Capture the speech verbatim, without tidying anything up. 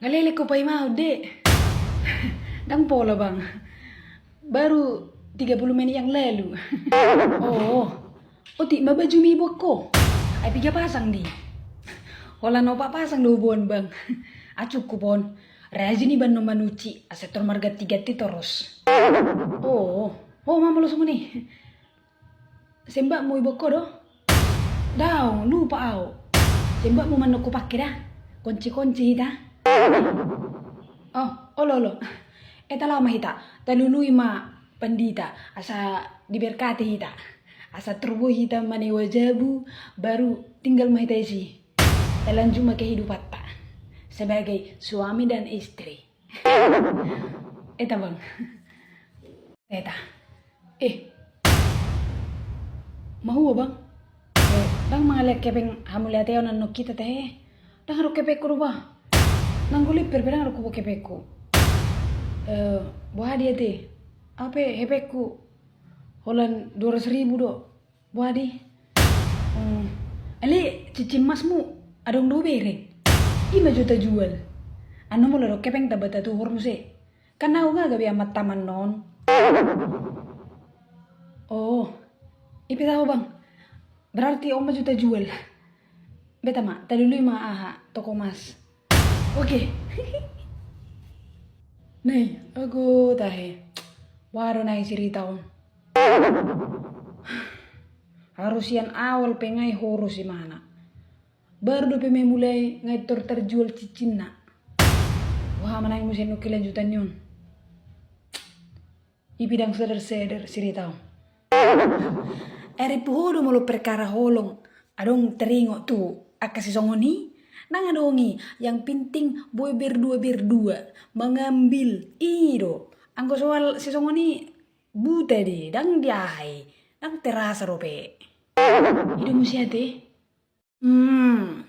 Nga leleng ho paima au, Dek? Ndang pola, Bang. Baru tiga puluh menit yang lalu. Oh, otik ma bajumi huboan ho. Ai piga pasang do i? Holan opat pasang do huboan, Bang. Ah, cukup on. Rajin iba annon manuci, asa tor marganti-ganti torus. Oh, oh, ma molo songon i. Sembatmu iboan ho do? Daong, lupa au. Sembatmu ma annon hupake da. Konci-konci hita. Oh, olo, olo. Eta laho ma hita. Talului ma pandita, asa diberkati hita. Asa tor boi hita manewa jabu, baru tinggal ma hita disi. Talanjut ma kehidupanta sebagai suami dan istri. Eta, Bang. Eta. Eh. Mahua, Bang? Eh, ndang mangalean hepeng hamauliateon annon hita tahe? Ndang adong hepengku do, Bang. Nanggo limper pe ndang adong huboan hepengku. Eh, boha do ate? Au pe hepengku holan dua ratus ribu do. Boha do i? Hmm. Alai cincin emasmu adong do hubereng? I ma jo tajual. Annon molo adong hepeng tamba tatuhor muse. Kan au nga gabe amanta ma annon. Oh. I pe taho, Bang. Berarti on ma jo tajual. Beta ma, talului ma aha, toko emas. Oke. Nai, ago tahe. Boha do nai cerita on? Harus sian awal pe nga i horus imana. Baru dope memulai nga i tor tarjual cincinna. Boha ma nai muse annon kelanjutan ni on? I pe ndang sadar-sadar cerita on. Ari puho do molo perkara holong adong taringot tu angka sisongon i, ndang adong i, yang penting boi berdua-berdua, mengambil, i do. Anggo soal sisongon i buta do i, ndang diahai, ndang terasa dope. I do muse ate. Hmm.